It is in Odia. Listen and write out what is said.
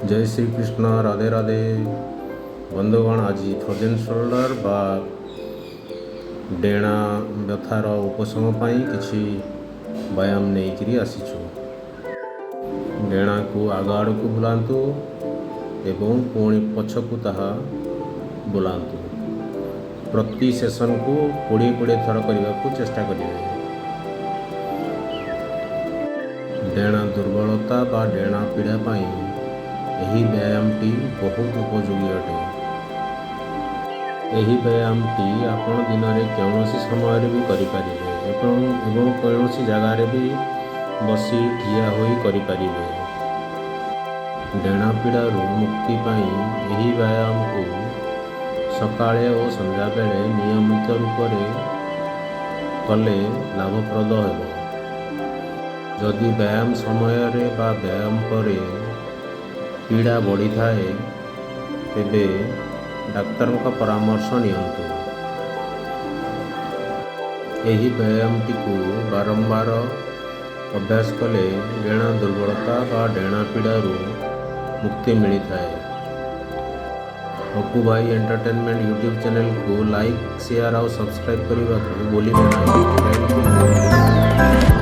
ଜୟ ଶ୍ରୀକୃଷ୍ଣ, ରାଧେ ରାଧେ। ବନ୍ଧୁଗଣ, ଆଜି ଫ୍ରୋଜେନ୍ ସୋଲ୍ଡର ବା ଡେଣା ବ୍ୟଥାର ଉପଶମ ପାଇଁ କିଛି ବ୍ୟାୟାମ ନେଇକରି ଆସିଛୁ। ଡେଣାକୁ ଆଗ ଆଡ଼କୁ ବୁଲାନ୍ତୁ ଏବଂ ପୁଣି ପଛକୁ ତାହା ବୁଲାନ୍ତୁ। ପ୍ରତି ସେସନକୁ 20 20 ଥର କରିବାକୁ ଚେଷ୍ଟା କରିବେ। ଡେଣା ଦୁର୍ବଳତା ବା ଡେଣା ପୀଡ଼ା ପାଇଁ ଏହି ବ୍ୟାୟାମଟି ବହୁତ ଉପଯୋଗୀ ଅଟେ। ଏହି ବ୍ୟାୟାମଟି ଆପଣ ଦିନରେ କୌଣସି ସମୟରେ ବି କରିପାରିବେ ଏବଂ କୌଣସି ଜାଗାରେ ବି ବସି, ଠିଆ ହୋଇ କରିପାରିବେ। ଡେଣା ପୀଡ଼ାରୁ ମୁକ୍ତି ପାଇଁ ଏହି ବ୍ୟାୟାମକୁ ସକାଳେ ଓ ସନ୍ଧ୍ୟାବେଳେ ନିୟମିତ ରୂପରେ କଲେ ଲାଭପ୍ରଦ ହେବ। ଯଦି ବ୍ୟାୟାମ ସମୟରେ ବା ବ୍ୟାୟାମ ପରେ ପୀଡ଼ା ବଢ଼ିଥାଏ, ତେବେ ଡାକ୍ତରଙ୍କ ପରାମର୍ଶ ନିଅନ୍ତୁ। ଏହି ବ୍ୟାୟାମଟିକୁ ବାରମ୍ବାର ଅଭ୍ୟାସ କଲେ ଡେଣା ଦୁର୍ବଳତା ବା ଡେଣା ପୀଡ଼ାରୁ ମୁକ୍ତି ମିଳିଥାଏ। ଅପୁ ଭାଇ ଏଣ୍ଟରଟେନମେଣ୍ଟ ୟୁଟ୍ୟୁବ୍ ଚ୍ୟାନେଲକୁ ଲାଇକ୍, ସେୟାର ଆଉ ସବସ୍କ୍ରାଇବ୍ କରିବାକୁ ଭୁଲିବେ ନାହିଁ। Thank you.